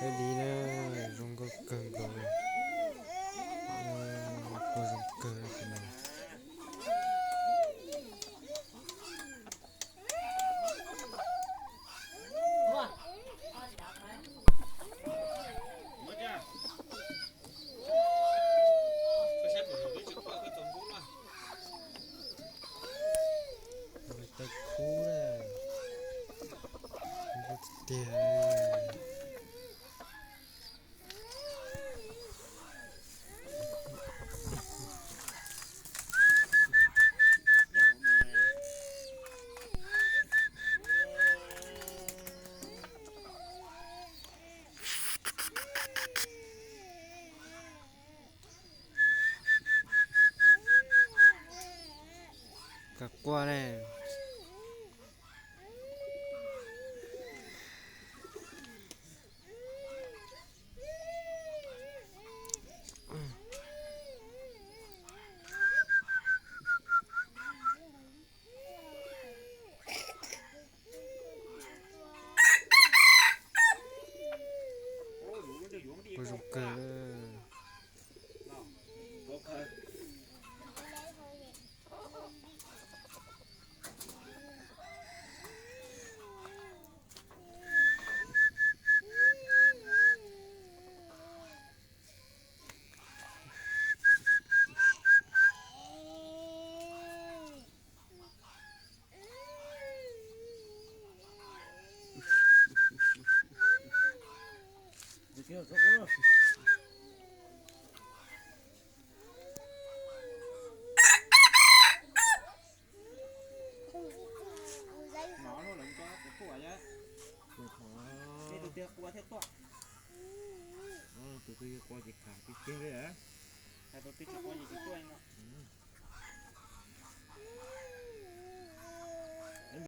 Li na, zoo nkauj kawg nkaus li. Quaj zoo kawg li no. Taw khub na, tiag tiag. Koj quaj ne. Quaj zoo kawg. No lawv cov kuv tuaj, tus twg qua thiab tuaj. Tus twg qua ces kam tiag tiag li. Hais tus twg tsis qua ces tsis tuaj no.